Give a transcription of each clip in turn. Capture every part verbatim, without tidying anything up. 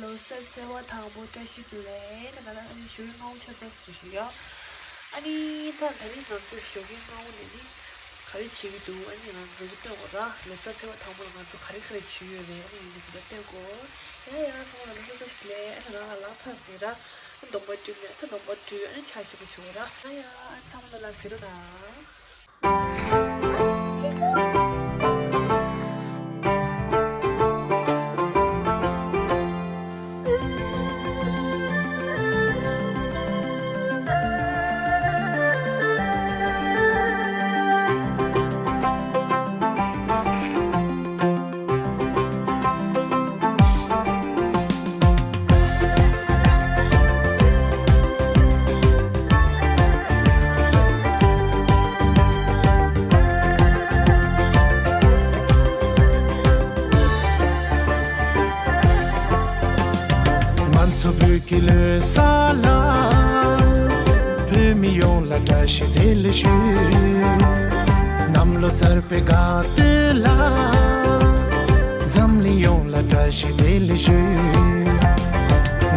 ལོ་གསར་ཚེས་པ་དང་པོ་བཀྲ་ཤིས་བདེ་ལེགས། ད་ང་ལ་ཨ་ནི་ཞོགས་ཀའི་སྔ་པོ་ཆགས་ཚར་ཟེར་ཞིག་ཡོད། ཨ་ནི་ད་ད་རིང་ང་ཚོ་ཞོགས་ཀའི་སྔ་པོ་ནས་ནི་ག་རེ་བྱེད་ཀྱི་འདུག་ཨ་ནི་ང་ཚོ་གི་སྟོན་དགོས་ར། ལོ་གསར་ཚེས་པ་དང་པོ་ལ་ང་ཚོ་ག་རེ་ག་རེ་བྱེད་ཡོད་རེད། ཨ་ནི་ཡིན་འདུག་ད་སྟོན་དགོས། ཡ་ཡ་ཚང་མ་ལ་ལོ་གསར་བཀྲ་ཤིས་བདེ་ལེགས། ཨ་ནི་ང་ལ་ལངས་ཚར་ཟེར་ར། གདོང་པ་བཀྲུས་ནས་ད་གདོང་པ་བཀྲུས། ཨ་ནི་ཆ་ཞིམ་པོ་བྱུང་ར། ཡ་ཡ་ཨ་ནི་ཚང་མ་ལ་ལ་ཟེར་ར་ན། ང་ཚོ་བོད་ཀྱི་ལོ་གསར་ལ། བོད་མི་ཡོངས་ལ་བཀྲ་ཤིས་བདེ་ལེགས་ཞུ། གནམ་ལོ་གསར་པའི་དགའ་སྟོན་ལ། འཛམ་གླིང་ཡོངས་ལ་བཀྲ་ཤིས་བདེ་ལེགས་ཞུ།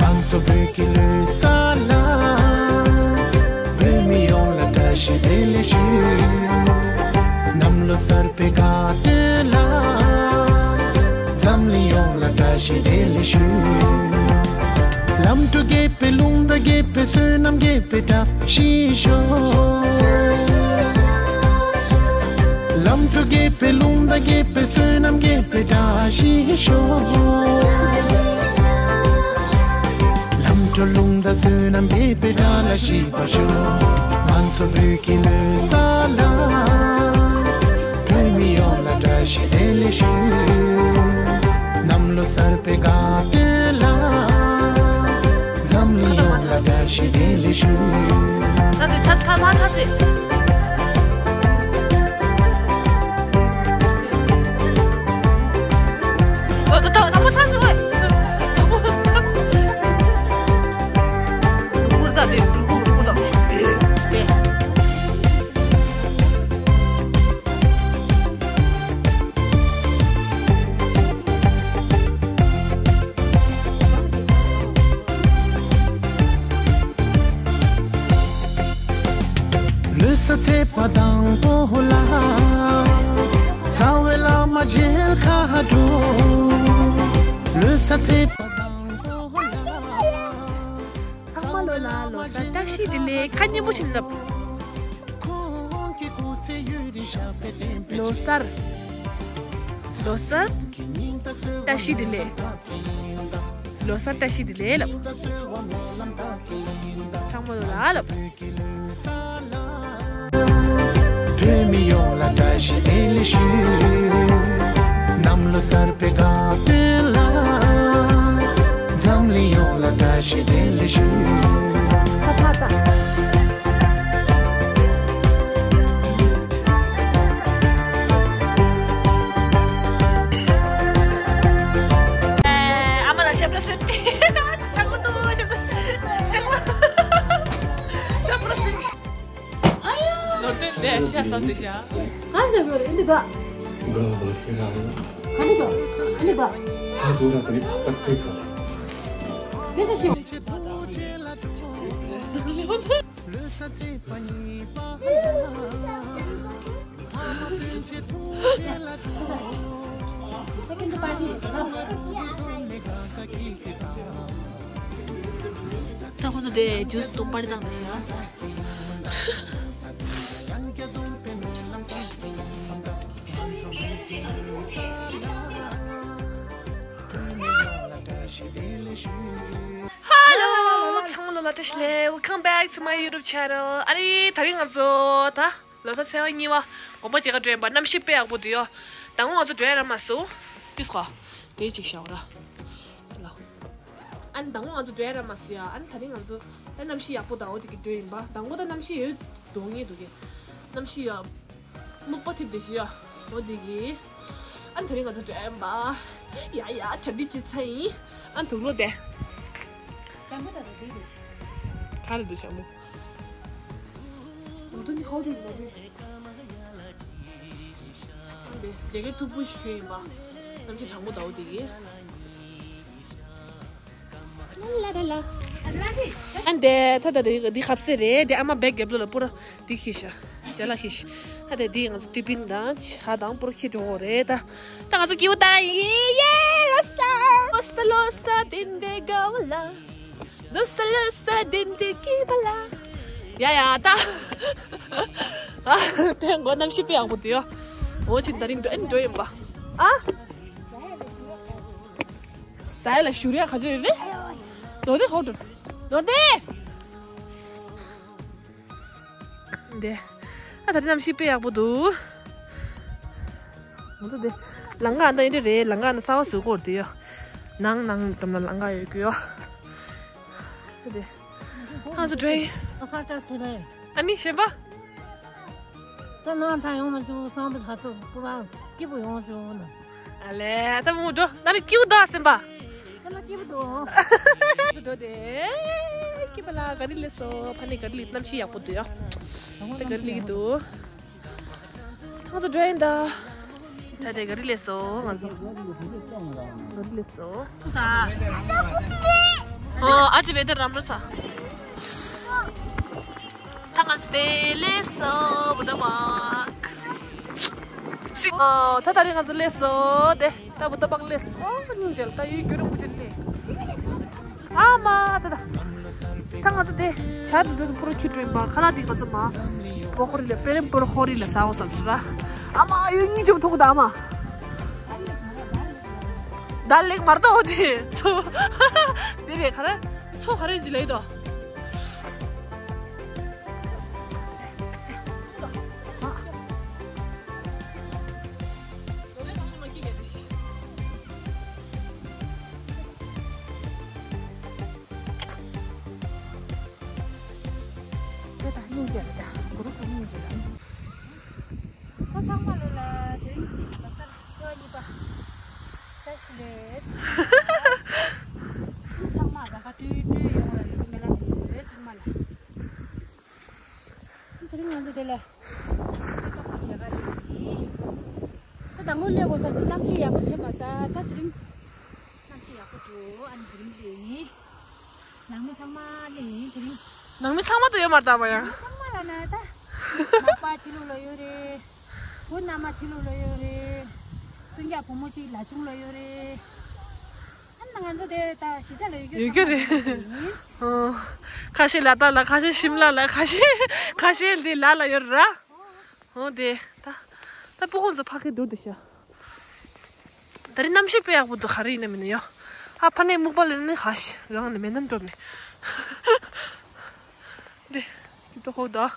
ང་ཚོ་བོད་ཀྱི་ལོ་གསར་ལ། བོད་མི་ཡོངས་ལ་བཀྲ་ཤིས་བདེ་ལེགས་ཞུ། གནམ་ལོ་གསར་པའི་དགའ་སྟོན་ལ། འཛམ་གླིང་ཡོངས་ལ་བཀྲ་ཤིས་བདེ་ལེགས་ཞུ། ལམ་དུ་རྒྱས་པའི་ལུང་དང་རྒྱས་པའི་བསོད་ནམས་རྒྱས་པའི་བཀྲ་ཤིས་ཤོག་ལམ་དུ་རྒྱས་པའི་ལུང་དང་རྒྱས་པའི་བསོད་ནམས་རྒྱས་པའི་བཀྲ་ཤིས་ཤོག་ལམ་དུ་ལུང་དང་བསོད་ནམས་རྒྱས་པའི་བཀྲ་ལ་ཤིས་པ་ཤོག་ང་ཚོ་བོད་ཀྱི་ལོ་གསར་ལ། བོད་མི་ཡོངས་ལ་བཀྲ་ཤིས་བདེ་ལེགས་ཞུ། གནམ་ལོ་གསར་པའི་དགའ་སྟོན་ལ། འཛམ་གླིང་ཡོངས་ལ་བཀྲ་ཤིས་བདེ་ལེགས་ཞུ། ད་དེ་ཐ་ཐ་མ་ཐ་དེ། ཨོ་ད་ད་ད་མ་ཐ་དེ་ཝེ། ད་དེ་རུ་གུ་རུ་གུ་ད། ལོ་གསར་ཚེས་པ་དང་པོ་ལ། རྩ་བའི་བླ་མ་མཇལ་ཁ་འགྲོ། ལོ་གསར་ཚེས་པ་དང་པོ་ལ། ཚང་མ་ལོ་ལ་ལོ་གསར་བཀྲ་ཤིས་བདེ་ལེགས། ཁ་སྙན་པོ་བྱས་ནས་ལབ། ལོ་གསར། ལོ་གསར་བཀྲ་ཤིས་བདེ་ལེགས། ལོ་གསར་བཀྲ་ཤིས་བདེ་ལེགས་ལབ། ཚང་མ་ལོ་ལ་ལབ། བོད་མི་ཡོངས་ལ་བཀྲ་ཤིས་བདེ་ལེགས་ཞུ། གནམ་ལོ་གསར་པའི་དགའ་སྟོན་ལ། འཛམ་གླིང་ཡོངས་ལ་བཀྲ་ཤིས་བདེ་ལེགས་ཞུ། ད་ད་ད། ཨ་མ་ལ་ཞབས་བྲོ་ཟེར་ཏེ། ཆག་མ་འདུག་ཆག་མ། ཆག་མ། ཞབས་བྲོ་ཟེར། ཨ་ཡ། ནོར་དོན་དེ་ཤ་ཟ་དེ་ཤ། གང་ཟེར་དགོས་རེད་འདི་ག་གང་འདི་ག་ཨ་འདི་ག་ཧ་ཏུ་ར་ཏ་རི་ཕ་ཏ་ཁུ་ཁ། དེ་ཚ་ཞིག་ད་ཁོ་ཚོ་དེ་ཇུས་དུ་པར་བཏང་དེ་ཤ། Hello, ཚང་མ་ལོ་ལ་བཀྲ་ཤིས་བདེ་ལེགས། Welcome back to my YouTube channel. ཨ་ནི་ད་རིང་ང་ཚོ་ད་ལོ་གསར་ཚེས་པ་གཉིས་པ་དགོན་པ་མཇལ་ཁ་འགྲོ་ཡིན་པ། གནམ་གཤིས་དཔེ་ཡག་པོ་འདུག་ཡོ། ད་དགོང་ང་ཚོ་འགྲོ་ཡ་རག་མ་སོང་། ཏིས་ཁ་དེ་ཅིག་ཤ་བ་ར། ལ། ཨ་ནི་ད་དགོང་ང་ཚོ་འགྲོ་ཡ་རག་མ་སོང་ཡ། ཨ་ནི་ད་རིང་ང་ཚོ་ད་གནམ་གཤིས་ཡག་པོ་དང་འོ་དེ་གི་འགྲོ་ཡིན་པ། ད་དགོང་ད་གནམ་གཤིས་ཡོད་དོ་ངེས་འདུག་གི། གནམ་གཤིས་ཡ། སྨུག་པ་ཐེབས་ཏེ་ཤི་ཡ། འོ་དེ་གི། ཨ་ནི་ད་རིང་ང་ཚོ་འགྲོ་ཡིན་པ། ཡ་ཡ་གྲ་སྒྲིག་བྱེད་ཚར་ཡིན། ཨ་ནི་དུག་ལོག་དེ། ཞྭ་མོ་ད་རེད་འདུག་ག་རེ་འདུག་ཞྭ་མོ། འོ་དོ་ནི་ཧའོ་དུ་ལོ་དུ། ཨ་ནི་ཇེ་ཀེ་མཐུག་པོ་ཞིག་གྱོན་ཡིན་པ། གནམ་གཤིས་གྲང་མོ་ཟླ་བོ་དེ་གི། ཨ་འདི་ད་ད་འདི་འདི་ཁབ་སེ་རེད། འདི་ཨ་མ་བེག་རྒྱབ་ལོ་ལ་པུ་ར་འདི་ཁྱེར་ཤག་ཅ་ལག་ཁྱེར་ཤག་ཨ་དེ་འདི་ང་ཚོ་ཏི་ཕིན་དང་ཇ་དང་པུ་ར་ཁྱེར་འགྲོ་དགོས་རེད་ད། ད་ང་ཚོ་སྐྱིད་པོ་བཏང་ཡིན། ཡེ་ལོ་སར། ལོ་སར་ལོ་སར་བདེ་འབྲས་དགའ་བ་ལ། ལོ་སར་ལོ་སར་བདེ་འབྲས་སྐྱིད་པ་ལ། ཡ་ཡ་ད། ཨ་དེ་མགོ་གནམ་གཤིས་དཔེ་ཡག་པོ་འདུག་ཡོ། འོ་ཅི་ད་རིང་འགྲོ་ཨེ་འགྲོ་ཡིན་པ། ཨ། ཟ་ཡ་ལ་ཞུ་རེ་ག་ཚོད་ཡོད་རེད། ནོར་དེ་ཧོ་ཏུ། ནོར་དེ། འདི། ཨ་ད་རེས་གནམ་གཤིས་དཔེ་ཡག་པོ་འདུག་ང་ཚོ་འདི། ལམ་ཁ་འདི་འདི་རེད། ལམ་ཁ་འདི་གསར་པ་བཟོས་གོ་འདི་ཡོ། ནང་ནང་འགྲམ་ལ་ལམ་ཁ་ཡོད་ཀྱི་ཡོ། འདི། ང་ཚོ་འགྲོ་ཡི། ཨ་ནི་ཤེས་པ། ད་ནང་ཚང་ཡོང་མ་བྱུང་། སང་པོ་ད་ཚོ་པུ་ར་སྐྱིད་པོ་ཡོང་བྱུང་ན། ཨ་ལེ་ད་མོ་འགྲོ། ད་ནི་སྐྱིད་པོ་འདུག་སེམས་པ། ད་ལ་སྐྱིད་པོ་འདུག་འགྲོ་དེ། སྐྱིད་པ་ལ་ག་རི་ལས་སོ། ཕ་ནི་ག་རི་ལས་གནམ་གཤིས་ཡག་པོ་འདུག་ཡ། ད་ག་རི་ལས་ཀྱི་འདུག་ད་ཚོ་འགྲོ་ཡིན་ད། ད་དེ་ག་རི་ལས་སོ། ང་ཚོ་ག་རི་ལས་སོ། ཨོ་ཨ་ཅེ་བེ་དེ་རམ་རོ་ཚ། ཐ་ང་སྟེ་ལེ་སོ་བུ་ད་བག་ཨོ་ད་ད་རེས་ང་ཚོ་ལེ་སོ་དེ་ད་བུ་ད་བག་ལེ་སོ་སྙིང་རྗེ་ད་ཡུལ་རྒྱུ་རིང་པོ་ཅིག་ལེ། ཨ་མ་ད་ད་ད་ང་ཚོ་དེ་ཆར་འཛུལ་ཕུ་རུ་ཁྱི་སྤྲོད་པ་ཁ་ལག་དེ་ང་ཚོ་མ་པོ་ཁོ་རི་ལེ་པེ་རེམ་པོ་ར་ཁོ་རི་ལེ་ས་འོ་སམ་སུ་ར། ཨ་མ་ཡུལ་གཉིས་ཅུང་ཐུག་ད་ཨ་མ། ད་ལེགས་མར་ཏོ་དེ་ཚོ། དེ་རེད་ག་རེ། ཚོ་ག་རེ་ཇི་ལེ་དོ། དེ་དང་སྙིང་རྗེ་ལ་ད་གུ་རུ་དང་སྙིང་རྗེ་ལ། ཁོ་ཚང་མ་ལོ་ལ་དེ་རིང་གི་ལོ་གསར་ཚོ་གཉིས་པ་བཀྲ་ཤིས་བདེ་ལེགས། ཁོ་ཚང་མ་ག་ག་ཏུས་ཏུས་ཡོང་བ་ལ་ལུག་མེ་ལ་མི་ཡོད་ཚང་མ་ལ། དེ་རིང་ང་ཚོ་དེ་ལ་ཏོག་ཏོག་བྱེད་ག་རེ་ཡིན། ད་དང་པོ་སླེབས་དགོས་བསམ་ཚེ་གནམ་གཤིས་ཡག་པོ་ཐེབས་མ་ས་ད་དེ་རིང་གནམ་གཤིས་ཡག་པོ་འདུག་ཨ་ནི་དེ་རིང་སླེབས་ཡིན། ནང་མི་ཚང་མ་ལ་ཡིན་དེ་རིང་། ནང་མི་ཚང་མ་དུ་ཡོད་མ་རེད་ད་མ་ཡང་། ཚང་མ་ལ་ན་ད། མག་པ་ཕྱི་ལོགས་ལ་ཡོད་རེད། བུ་མནའ་མ་ཕྱི་ལོགས་ལ་ཡོད་རེད། སྤུན་ཀྱག་བུ་མོ་གཅིག་ལ་ཆུང་ལ་ཡོད་རེད། ཨ་ན་ང་ཚོ་དེ་ད་གཞིས་ཆགས་ལ་ཡོད་ཡོད་རྒྱུ་རེད། ཨོ། ཁ་ཤས་ལ་དྭགས་ལ་ཁ་ཤས་ཤིམ་ལ་ལ་ཁ་ཤས་ཁ་ཤས་འདི་ལ་ལ་ཡོད་ར། ཨོ་དེ་ད་ད་སྤུ་གུ་ཚོ་ཕ་གི་འདུག་འདི་ཤ། ད་རེས་གནམ་གཤིས་དཔེ་ཡག་པོ་འདུག་ག་རེ་ཡིན་ན་མིན་ན་ཡོ། ཨ་ཕ་ནས་སྨུག་པ་ལེན་ནི་ཧ་ཤི་རང་ནས་མེད་ནམ་འགྲོ་ནས། འདི་ཀི་ཏོ་ཧོ་ད།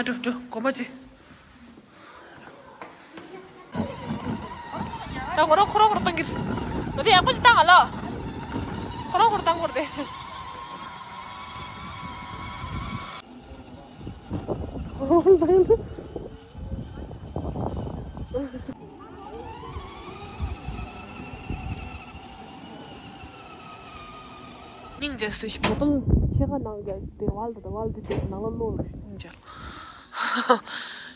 ཨ་འགྲོ་འགྲོ་གོམ་པ་ཅི། ད་ཁོ་རང་ཁོ་རང་ཁོ་རང་བཏང་གིར། ང་ཚོ་ཡག་པོ་ཅིག་བཏང་ང་ལ། ཁོ་རང་ཁོ་རང་བཏང་གོ་རེད། སྙིང་རྗེ་སུ་ཞིག་བོ་ཏོལ་ཕྱེད་ཀ་ནང་གི་དེ་ཝལ་དེ་ཝལ་དེ་དེ་ནང་ལ་ལོ་ལ་སྙིང་རྗེ།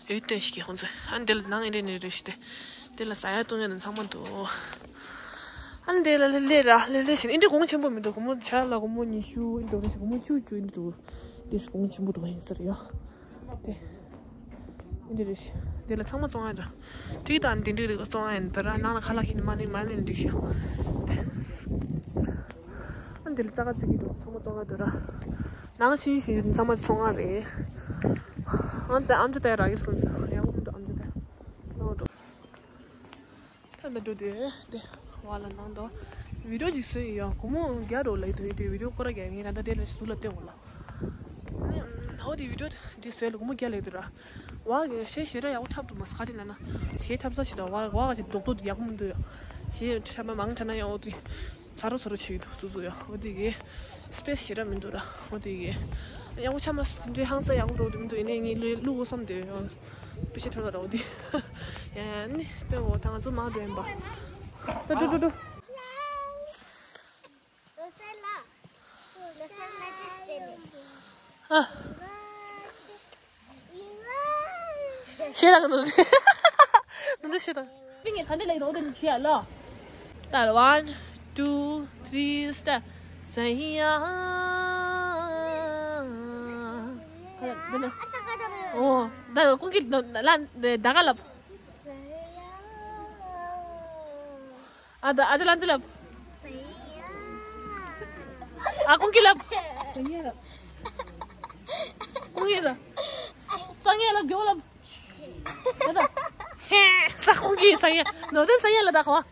ཡོད་དོན་ཞིག་གི་ཧོན་ཚེ་ཨ་འདི་ལ་ནང་ཨེ་རེ་ནི་རེ་ཞིག་དེ་དེ་ལ་ཟ་ཡ་བཏུང་ཡ་དང་ཚང་མ་འདུག་ཨ་འདི་ལ་ལེ་ལེ་ར་ལེ་ལེ་ཞིག་ཨིན་དྲི་གོང་ཆེན་པོ་མི་འདུག་སྒོར་མོ་ཆ་ལ་སྒོར་མོ་ཉི་ཤུ་ཨིན་འདུག་རེ་ཞིག་སྒོར་མོ་བཅུ་བཅུ་ཨིན་འདུག་དེ་གོང་ཆེན་པོ་འདུག་ཡིན་ཟེར་ཡོད། དེ། འདི་རེད། འདི་ལ་ཚང་མ་བཙོང་ཡ་འདུག་དེ་དང་འདི་འདྲ་རིགས་བཙོང་ཡ་འདུག་ར། ནང་ལ་ཁ་ལག་ཁྱེར་ནས་མ་ལེན་མ་ལེན་འགྲིག་ཤག་ཨ་འདི་ལ་ཙག་ཙིག་གི་འདུག་ཚང་མ་བཙོང་ཡ་འདུག་ར། ནང་ཕྱིན་ཕྱིན་ཚང་མ་བཙོང་ཡ་རེད། ཨ་འདི་ཨམ་ཅོག་དེ་རག་གི་སོང་ཙང་ཡག་པོ་མི་འདུག་ཨམ་ཅོག་དེ། ནང་འགྲོ། ད་ལྟ་འགྲོ་དེ་དེ་བ་ལ་ནང་དུ་བི་ཌིའོ་ཅིག་བཟོས་ཡིན་ཡ། སྒོར་མོ་བརྒྱ་འགྲོ་ལབ་ཡོད་དེ་བི་ཌིའོ་སྐོར་ར་རྒྱག་ངས་ད་ལྟ་དེ་ལ་ཟུར་ལ་བལྟས་འོང་ལ། ཨ་ནི་ཧོ་དེ་བི་ཌིའོ་འདི་བཟོས་ལ་སྒོར་མོ་བརྒྱ་ལབ་ཡོད་དེ་ར། བ་གི་གཞས་ཞེ་དྲག་ཡག་པོ་འཁྲབ་འདུག་མ་ཁ་ཅིག་ལབ་ན་གཞས་འཁྲབ་ས་ཞིག་དང་བ་བ་གི་རྡོག་རྡོག་ཡག་པོ་མི་འདུག་ཡ། གཞས་འཁྲབ་མ་མང་འཁྲབ་ན་ཡང་འོ་དེ། ཚ་རོ་ཚ་རོ་བྱེད་ཀྱི་འདུག་སོ་སོ་ཡ། འོ་དེ་གི་སི་པེ་སི་ཞེ་དྲག་མི་འདུག་ར། འོ་དེ་གི་ ཡག་པོ་ཆགས་མ་སོང་། འདི་ཧང་སང་ཡག་པོ་འགྲོ་གི་མི་འདུག་ཡིན་ནའི་ངས་ལུས་བླུག་དགོས་བསམ་སྟེ་ཡང་པི་ཤི་ཐོར་ལ་རོགས་འདི་ཡང་ནི་སྟོན་འོ། ད་ང་ཚོ་མང་འགྲོ་ཡིན་པ། ད་འགྲོ་འགྲོ་འགྲོ། ཨ། ཤེས་ར་གི་འདུག་ནུ་འདི་ཤེས་ར། མི་ངས་ད་འདི་ལས་རོགས་དེ་ནི་བྱེད་ཡ་ལ། ད་one, two, three, start. སེ་ཡ། འདི་ནི། ཨོ། ད་ཀུན་གྱིས་ལ་ད་ག་ལབ། ཨ་ད་ཨ་ད་ལན་ཙི་ལབ། ཨ་ཀུན་གྱིས་ལབ། ཀུན་གྱིས་ལབ། སང་ཉིན་ལབ་མགྱོགས་ལབ། ད་ད། ཧེ། ས་ཀུན་གྱིས་སང་ཉིན་ནོ་དོན་སང་ཉིན་ལ་ད་ཁ་བ།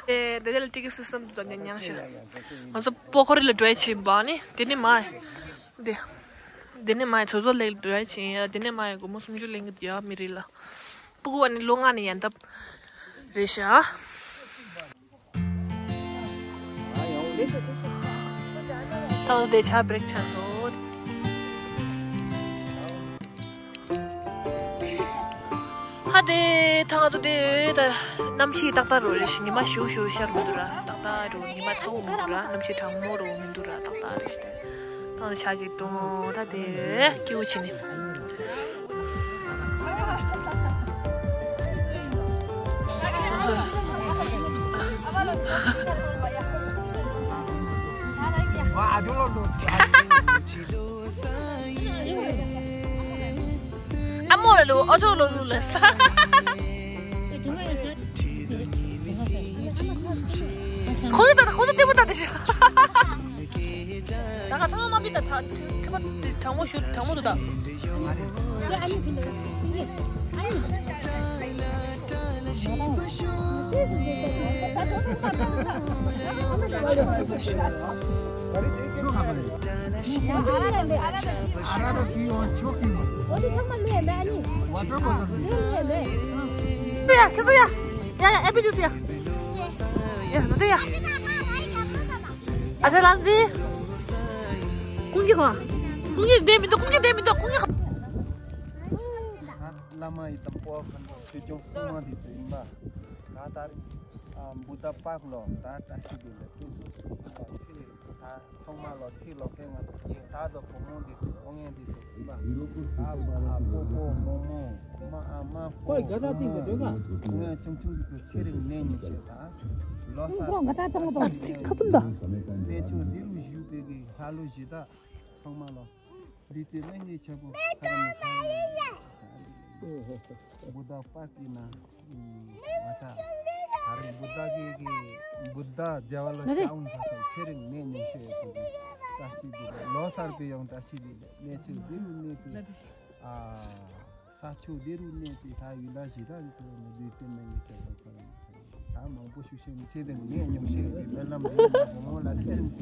ཨེ་དེ་དེ་ལ་ཏིག་སུ་སམ་དུ་དང་ཉང་ཤ། ང་ཚོ་པོ་ཁོ་རི་ལ་འགྲོ་ཡ་ཆེན་པ་ནི་དེ་ནི་མ། དེ། དེ་ནས་མ་ཡི་ཚོ་ཚོ་ལེགས་འགྲོ་ཡ་ཆེན་ཡ། དེ་ནས་མ་ཡི་སྒོར་མོ་སུམ་ཅུ་ལེན་གི་ཡ་མི་རེད་ལ། སྤུ་གུ་བ་ནི་ལོ་ལྔ་ནས་ཡན་འདབ་རེད་ཤག་ད་དེ་ཆ་བྲེག་ཆགས་སོང་། ཧ་དེ་ད་ང་ཚོ་དེ་ད་གནམ་གཤིས་ཏག་ཏག་རོ་རེ་ཞིག་ཉི་མ་ཞུ་ཞུ་ཤར་མི་འདུག་ར། ཏག་ཏག་རོ་ཉི་མ་ཚ་བོ་མི་འདུག་ར། གནམ་གཤིས་གྲང་མོ་རོ་མི་འདུག་ར། ཏག་ཏག་རེ་ཞིག་ད་ང་ཚོ་ཆ་ཅིག་གཏོང་ད་དེ་སྐྱིད་པོ་བྱས་ནས། ཨ་མོ་ལ་ལུ་ཨོ་ཅོ་ལོ་ལུ་ལ་ས། ཁོ་ཚོ་ད་ཁོ་ཚོ་ལྟད་མོ་ལྟ་དེ་ཤི། ད་ག་ཚང་མ་མ་པི་ད་ད་ཚེ་མ་དེ་གྲང་མོ་ཞུ་གྲང་མོ་དུ་ད། ཡ། ཁྱེད་ཚོ་ཡ། ཡ་ཡ། ཨེ་པི་ཇུས་ཡ། ཡ་ནོ་དེ་ཡ། ཨ་ཅག་ལགས་ཟི། ཀུན་གྱིས་ཁོ། ཀུན་གྱིས་བསྡད་མི་འདུག་ཀུན་གྱིས་བསྡད་མི་འདུག་ཀུན་གྱིས་ཁོ། བླ་མ་ཡི་དམ་པོ་ཁོན་པོ་ཆོས་སྐྱོང་སྲུང་མ་འདི་ཚོ་ཡིན་པ། ད་ལྟ་རིང་། བུདྡྷ་པཱཀ་ལོ་ད་བཀྲ་ཤིས་བདེ་ལེགས་སྐུ་གཟུགས་ཚེ་རིང་ད་ཚང་མ་ལོ་ཚེ་ལོ་ཁའི་ང་ཚོ་ཡིན། ད་ལོ་བུ་མོ་འདི་ཚོ་ཨོ་ངན་འདི་ཚོ་ཡིན་པ། ད་ཨ་སྤོ་སྤོ་མོ་མོ་མ་ཨ་མ་སྤོ་ཁོའི་དགའ་ད་ཅིག་འདི་འདོད་ག་ཨོ་ངན་ཆུང་ཆུང་འདི་ཚོ་ཚེ་རིང་ནད་ཉུང་བྱེད་ད་ལོ་སར་ཁ་གསུམ་ད་གནས་མཆོག་འདི་རུ་བཞུགས་པའི་གི་ལྷ་ལོ་གཞི་བདག་ཚང་མ་ལོ། འདི་ཚེ་སྨན་ནི་ཆེན་པོ་ཁ་ར་མ་ཁ་ར་བུདྡྷ་པཱཀ་ཡིན་ན་ང་ཚ་ད་རེས་བུདྡྷ་གི་གི་བུདྡྷ་རྒྱལ་བ་ལ་ནི་རེད། ཤ་འུན་ཚ་ཚ་ཚེ་རིང་ནད་ཉུང་ཤོས་ཡོད་ཚོད་ཀྱི་བཀྲ་ཤིས་བདེ་ལེགས། ལོ་གསར་པའི་ཡང་བཀྲ་ཤིས་བདེ་ལེགས། གནས་ཆེན་འདི་རུ་གནས་པའི་ཨ་ས་ཕྱོགས་འདི་རུ་གནས་པའི་ད་ཡུལ་ལ་གཞི་བདག་གི་ཚོ་ནི་འདི་ཚེ་སྨན་གྱི་ཆེན་པོ་ཁ་ར་མ་ཁ་ར། ད་མང་པོ་ཞུ་ཤེས་མི་ཚེ་རིང་ནད་ཉུང་ཤོས་ཀྱི་སྨོན་ལམ་རེད། བུ་མོ་ལ་ཚེ་རིང་།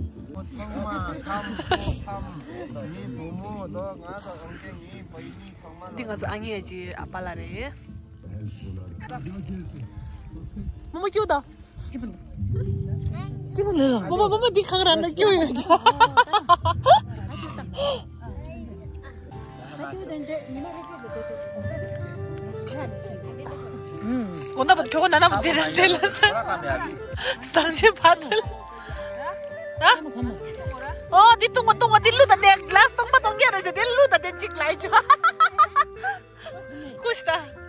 ཚང་མ་ཁམས་ཁོ་ཁམས་མི་བུ་མོ་དོ་ང་དང་ཨོང་ཀེ་ངའི་བུ་ཡིན་ཚང་མ་ལ། འདི་ང་ཚོ་ཨ་ངེ་ཀྱི་ཨ་པ་ལགས་རེད། མོ་མོ་སྐྱིད་པོ་དང་། སྐྱིད་པོ་ལས་ལ། མོ་མོ་མོ་མོ་འདི་གང་ར་ན་སྐྱིད་པོ་ཡོད་ཀྱང་། དགོང་དག་པ་གྲོགས་ན་ན་པ་དེ་ལ་དེ་ལ་ས། སང་ཆེན་བར་དེ་ལ། ད། ཨོ་འདི་བཏུང་བ་བཏུང་བ་འདི་ལུད་ད་དེ་གླ་སྟོང་པ་སྟོང་རྒྱ་རེ་ཟེར་དེ་ལུད་ད་དེ་གཅིག་ལ་ཡི་ཆོ། ཁུ་ཤི་ད།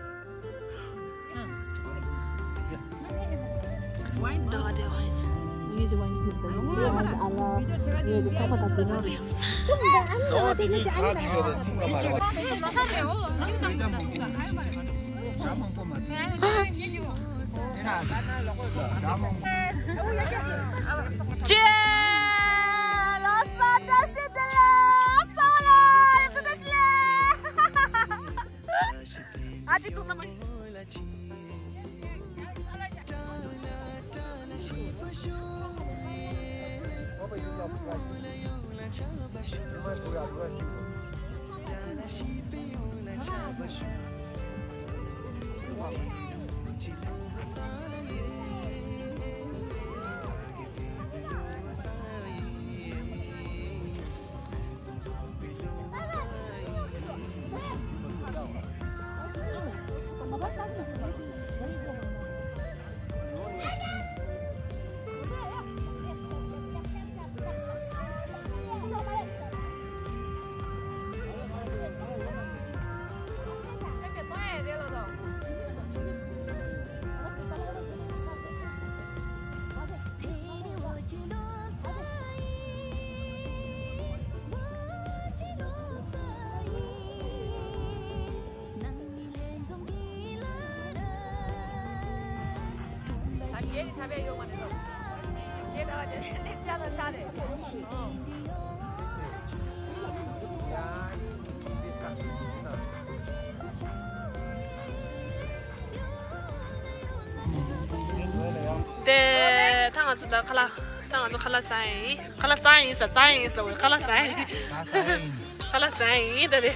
དེ་ད་ང་ཚོ་ད་ཁ་ལག་ད་ང་ཚོ་ཁ་ལག་ཟ་ཡིན། ཁ་ལག་ཟ་ཡིན་ཟ་ཟ་ཡིན་ཟ་བའི་ཁ་ལག་ཟ་ཡིན། ཁ་ལག་ཟ་ཡིན་ད་དེ།